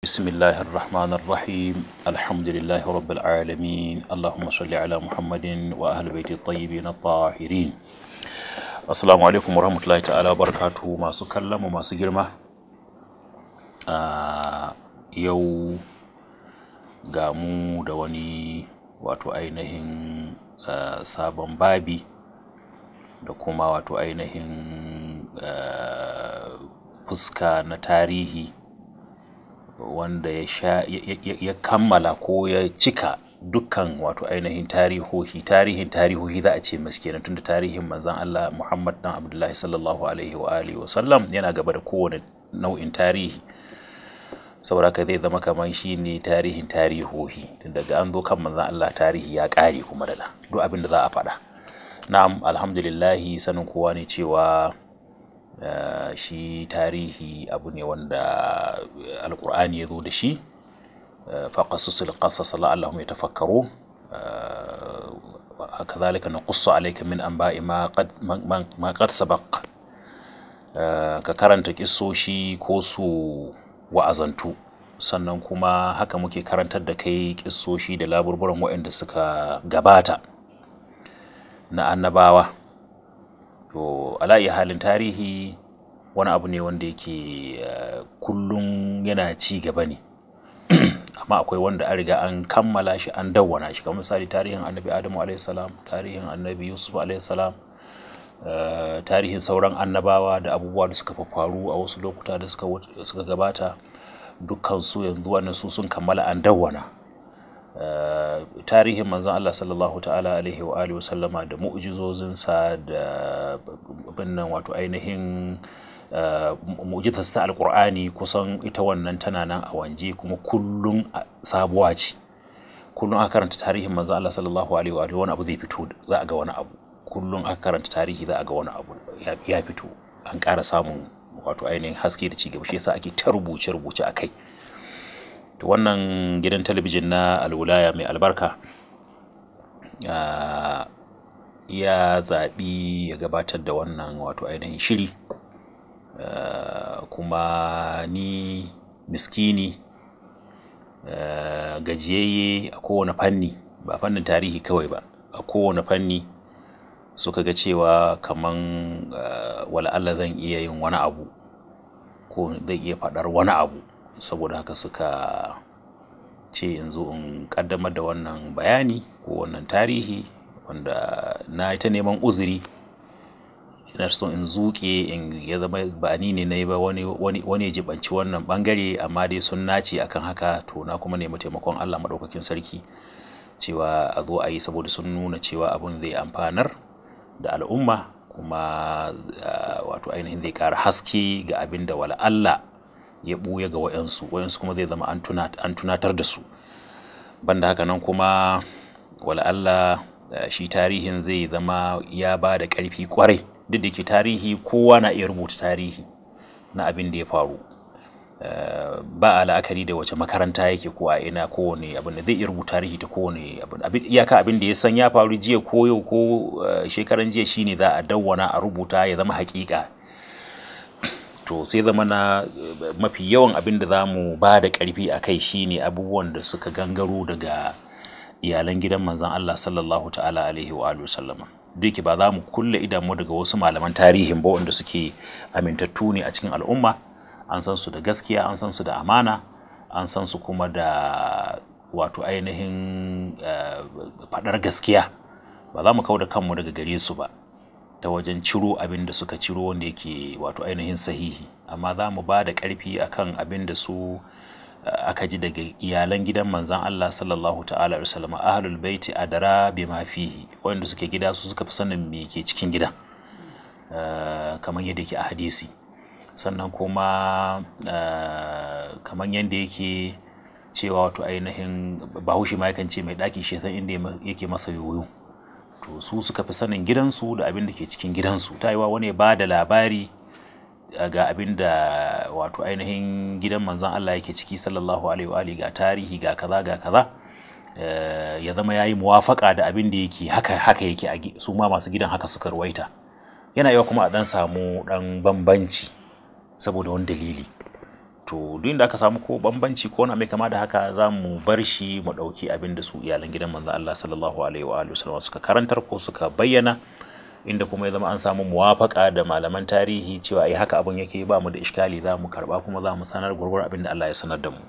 بسم الله الرحمن الرحيم، الحمد لله رب العالمين، اللهم صل على محمد وأهل بيت الطيبين الطاهرين. Assalamu alaikum warahmatullahi ta'ala barakatuhu. Masu kallon mu masu girma, yau ga mu da wani wato ainihin sabon babi da kuma wato ainihin fuska na tarihi wanda ya sha ya kammala ko ya cika dukkan wato ainihin tarihohi, tarihin tarihohi za a ce masu kenan, tunda tarihin manzon Allah Muhammad dan Abdullahi sallallahu alaihi wa alihi wa sallam yana gaba da kowane nau'in tarihi. Saboda haka zai zama kamar shi ne tarihin tarihohi, tun daga an zo kan manzon Allah tarihi ya ƙare kuma da duk abin da za a faɗa. Na'am, alhamdulillahi, sanin kowa ne cewa shi tarihi abu ne wanda Alƙur'ani ya zo da shi. Faqassusul qasas la'allahum yatafakkarun, kadhalika naqussu alayka min anba'i ma qad sabaq. Ka karanta kissoshi ko su wa'azantu, sannan kuma haka muke karantar da kai kissoshi da laburburan waɗanda suka gabata na annabawa. To ala iya halin, tarihi wani abu ne wanda yake kullum yana ci gaba ne, amma akwai wanda an riga an kammala shi, an dawwana shi, kamar misali tarihin Annabi Adamu alaihi salam, tarihin Annabi Yusuf alaihi salam, tarihin sauran annabawa da abubuwa da suka faru a wasu lokuta da suka gabata. Dukkan su yanzu wannan su sun kammala, an dawwana. Tarihin manzon Allah sallallahu ta'ala alaihi wa alihi wasallama da mu'jizozinsa da abin nan wato ainihin mu'jizarsa ta Alƙur'ani, kusan ita wannan tana nan a wanje kuma kullum sabuwa ce. Kullum aka karanta tarihin manzon Allah sallallahu alaihi wa alihi, wani abu zai fito, za a ga wani abu. Kullum aka karanta tarihi za a ga wani abu ya fito, an ƙara samun wato ainihin haske da cigaba. Shi yasa ake ta rubuce rubuce a kai. To wannan gidan talabijin na Alwulaya mai albarka ya zaɓi ya gabatar da wannan wato ainihin shiri, kuma ni miskini, gajiyayye a kowane fanni, ba fannin tarihi kawai ba, a kowane fanni, suka ga cewa kaman wala Allah zan iya yin wani abu ko zan iya faɗar wani abu. Saboda haka suka ce in zo in ƙaddamar da wannan bayani ko wannan tarihi, wanda na yi ta neman uzuri. Ina so in zuƙe in ya zama ba ni ne na yi ba, wani ya jibanci wannan bangare, amma dai sun nace akan haka. To na kuma nemi taimakon Allah maɗaukakin sarki cewa a zo a yi, saboda sun nuna cewa abun zai amfanar da al'umma, kuma wato ainihin zai ƙara haske ga abin da wala Allah ya ɓuya ga wa'yansu, wa'yansu kuma zai zama an tunatar da su. Banda haka nan kuma wala Allah shi tarihin zai zama ya ba da ƙarfi ƙwarai. Duk da ke tarihi kowa na iya rubuta tarihi na abin da ya faru, ba a la'akari da wace makaranta yake ko a ina, kowane abin da zai iya rubuta tarihi ta kowane abin, iyaka abin da ya san ya faru jiya ko yau ko shekaran jiya shine za a dawwana a rubuta ya zama haƙiƙa. To sai zama na mafi yawan abin da za mu ba da ƙarfi a kai shine abubuwan da suka gangaro daga iyalan gidan manzon Allah sallallahu ta'ala alaihi wa alihi wasallama. Duk ba za mu kulle idanmu daga wasu malaman tarihin ba wanda suke amintattu ne a cikin al'umma, an san su da gaskiya, an san su da amana, an san su kuma da wato ainihin faɗar gaskiya. Ba za mu kau da kanmu daga gare su ba ta wajen ciro abin da suka ciro wanda yake wato ainihin sahihi, amma za mu ba da ƙarfi akan abin da su aka ji daga iyalan gidan manzan Allah sallallahu ta'ala alaihi wasallam, ahlul baiti adara bima fihi, wanda suke gida su suka fi sanin me ke cikin gidan, kamar yadda yake a hadisi. Sannan kuma kamar yadda yake cewa wato ainihin Bahaushe ma yakan ce mai ɗaki shi san inda yake masa yoyo. To su suka fi sanin gidansu da abin da ke cikin gidansu. Ta yiwa wani ba da labari ga abin da wato ainihin gidan manzon Allah yake ciki sallallahu alaihi wa alihi, ga tarihi, ga kaza ga kaza, ya zama yayi muwafaka da abin da yake haka haka yake, su ma masu gidan haka suka ruwaita. Yana yiwa kuma a dan samu dan bambanci saboda wani dalili. To duk inda aka samu ko bambanci ko wani mai kama da haka, za mu bar shi, mu ɗauki abin da su iyalan gidan manzon Allah sallallahu alaihi wa alihi wasallam suka karantar ko suka bayyana. Inda kuma ya zama an samu muwafaka da malaman tarihi cewa ai haka abin yake, ba mu da iskali, za mu karba kuma za mu sanar gurgur abin da Allah ya sanar da mu.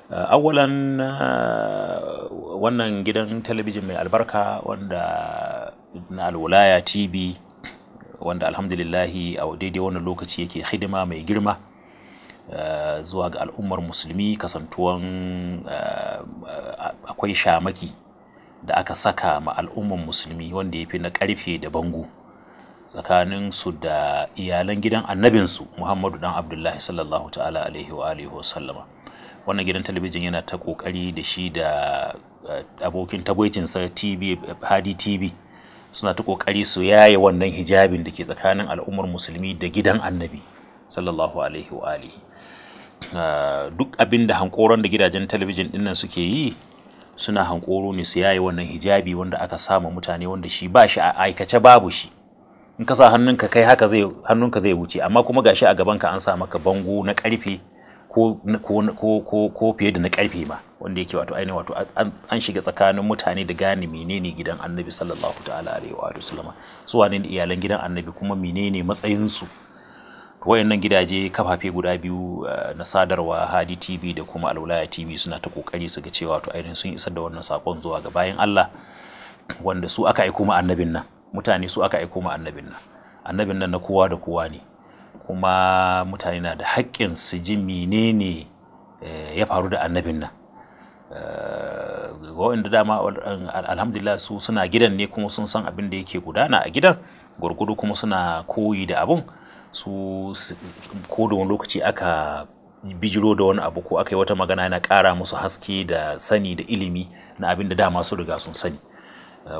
Awalan, wannan gidan talabijin mai albarka wanda na Alwulaya TV, wanda alhamdulillahi a daidai wannan lokaci yake hidima mai girma zuwa ga al'ummar musulmi, kasantuwan akwai shamaki da aka saka ma al'ummar musulmi wanda ya fi na karfe da bango tsakanin su da iyalan gidan annabinsu Muhammadu dan Abdullahi sallallahu ta'ala alaihi wa alihi wa sallama. Wannan gidan talabijin yana ta kokari da shi da abokin tagwaicinsa TV Hadi TV, suna ta kokari su yaye wannan hijabin da ke tsakanin al'ummar musulmi da gidan annabi sallallahu alaihi wa alihi. Duk abin da hankoron da gidajen talabijin dinnan suke yi, suna hankoro ne su yaye wannan hijabi wanda aka sama mutane, wanda shi ba shi a aikace, babu shi. In ka sa hannunka kai haka, zai hannunka zai wuce, amma kuma gashi a gabanka an sa maka bango na karfe ko fiye da na karfe ma, wanda yake wato ainihin wato an shiga tsakanin mutane da gane menene gidan annabi sallallahu ta'ala alaihi wa sallama, su wane ne iyalan gidan annabi, kuma menene matsayin su. Wayannan gidaje, kafafe guda biyu na sadarwa, Hadi TV da kuma Alwulaya TV, suna ta kokari su ga cewa to ainihin sun isar da wannan sakon zuwa ga bayan Allah wanda su aka aiko ma annabin nan. Mutane su aka aiko ma annabin nan. Annabin nan na kowa da kowa ne, kuma mutane na da haƙƙin su ji menene ya faru da annabin nan. Wa'inda dama alhamdulillah su suna gidan ne, kuma sun san abin da yake gudana a gidan gwargwado, kuma suna koyi da abun su, ko da wani lokaci aka bijiro da wani abu ko aka yi wata magana, yana ƙara musu haske da sani da ilimi na abin da dama su riga sun sani.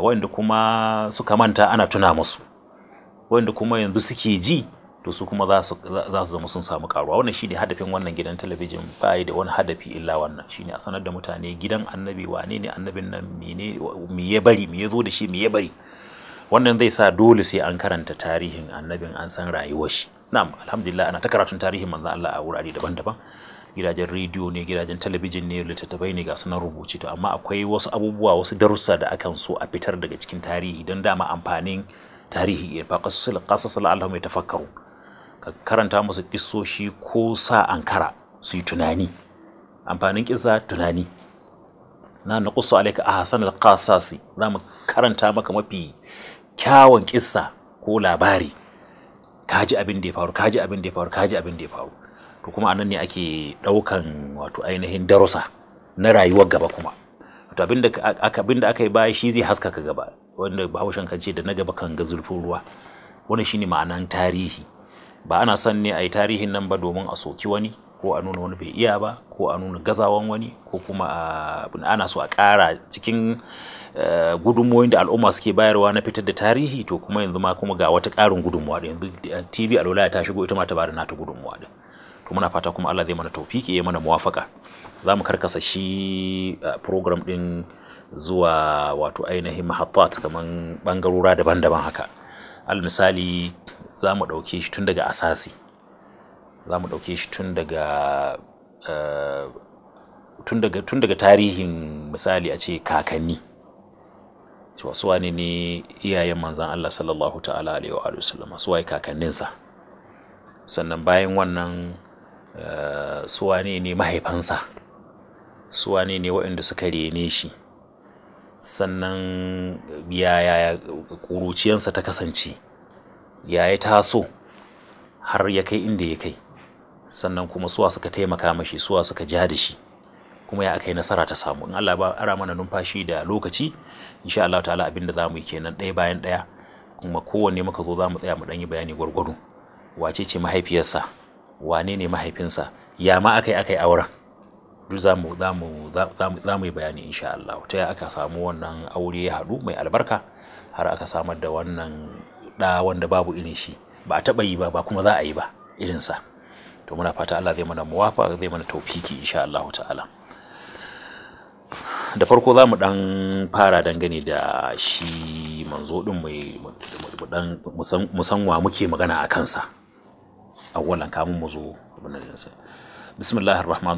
Wa'inda kuma suka manta, ana tuna musu. Wa'inda kuma yanzu suke ji, to su kuma za su zama sun samu karuwa. Wannan shine hadafin wannan gidan talabijin, bai da wani hadafi illa wannan, shine a sanar da mutane gidan annabi, wane ne annabin nan, mene me ya bari, me ya zo da shi, me ya bari. Wannan zai sa dole sai an karanta tarihin annabin, an san rayuwar shi. Na'am, alhamdulillah ana ta karatun tarihin manzon Allah a wurare daban-daban, gidajen rediyo ne, gidajen talabijin ne, littattafai ne, ga sunan rubuce. To amma akwai wasu abubuwa, wasu darussa da akan so a fitar daga cikin tarihi, don dama amfanin tarihi ya fa qasas la'allahum yatafakkaru. Ka karanta musu kissoshi ko sa ankara su yi tunani. Amfanin kissa tunani. Na naqussu alayka ahsan alqasasi, za mu karanta maka mafi kyawun kissa ko labari. Kaji abin da ya faru, kaji abin da ya faru, kaji abin da ya faru. To kuma anan ne ake daukan wato ainihin darussa na rayuwar gaba kuma. To abin da aka yi baya shi zai haskaka gaba, wanda Bahaushen kan ce da na gaba kan ga zurfin ruwa. Wannan shine ma'anan tarihi. Ba ana son ne a yi tarihin nan ba domin a soki wani, ko a nuna wani bai iya ba, ko a nuna gazawan wani, ko kuma ana so a ƙara cikin gudunmuwoyin da al'umma suke bayarwa na fitar da tarihi. To kuma yanzu ma kuma ga wata ƙarin gudunmuwa da yanzu TV Alwulaya ta shigo, ita ma ta bada nata gudunmuwa din. To muna fata kuma Allah zai mana tawfiki, ya mana muwafaka. Za mu karkasa shi program din zuwa wato ainihin mahattat, kaman bangarora daban-daban haka. Al misali, za mu ɗauke shi tun daga asasi, za mu ɗauke shi tun daga tarihin, misali a ce kakanni, cewa su wane ne iyayen manzan Allah sallallahu ta'ala alaihi wa sallam, su waye kakanninsa. Sannan bayan wannan, su wane ne mahaifansa, su wane ne waɗanda suka rene shi, sannan yaya ƙuruciyansa ta kasance, ya ya taso har ya kai inda ya kai, sannan kuma suwa suka taimaka mashi, suwa suka ja da shi, kuma ya aka yi nasara ta samu. In Allah ba ara mana numfashi da lokaci, insha Allah ta'ala abinda za mu yi kenan, ɗaya bayan ɗaya. Kuma kowanne muka zo, za mu tsaya mu ɗan yi bayani gwargwado: wace ce mahaifiyarsa, wane ne mahaifinsa, ya ma aka yi auren. Duk za mu yi bayani insha Allah ta ya aka samu wannan aure ya haɗu mai albarka, har aka samar da wannan ɗa wanda babu irin shi, ba a taɓa yi ba, ba kuma za a yi ba irinsa. To muna fata Allah zai mana muwafa, zai mana taufiki insha Allah ta'ala. Da farko za mu dan fara dangane da shi manzo din, mai dan musan wa muke magana a kansa awwalan, kamun mu zo Abin nan ɗinsa. Bismillahir Rahmanir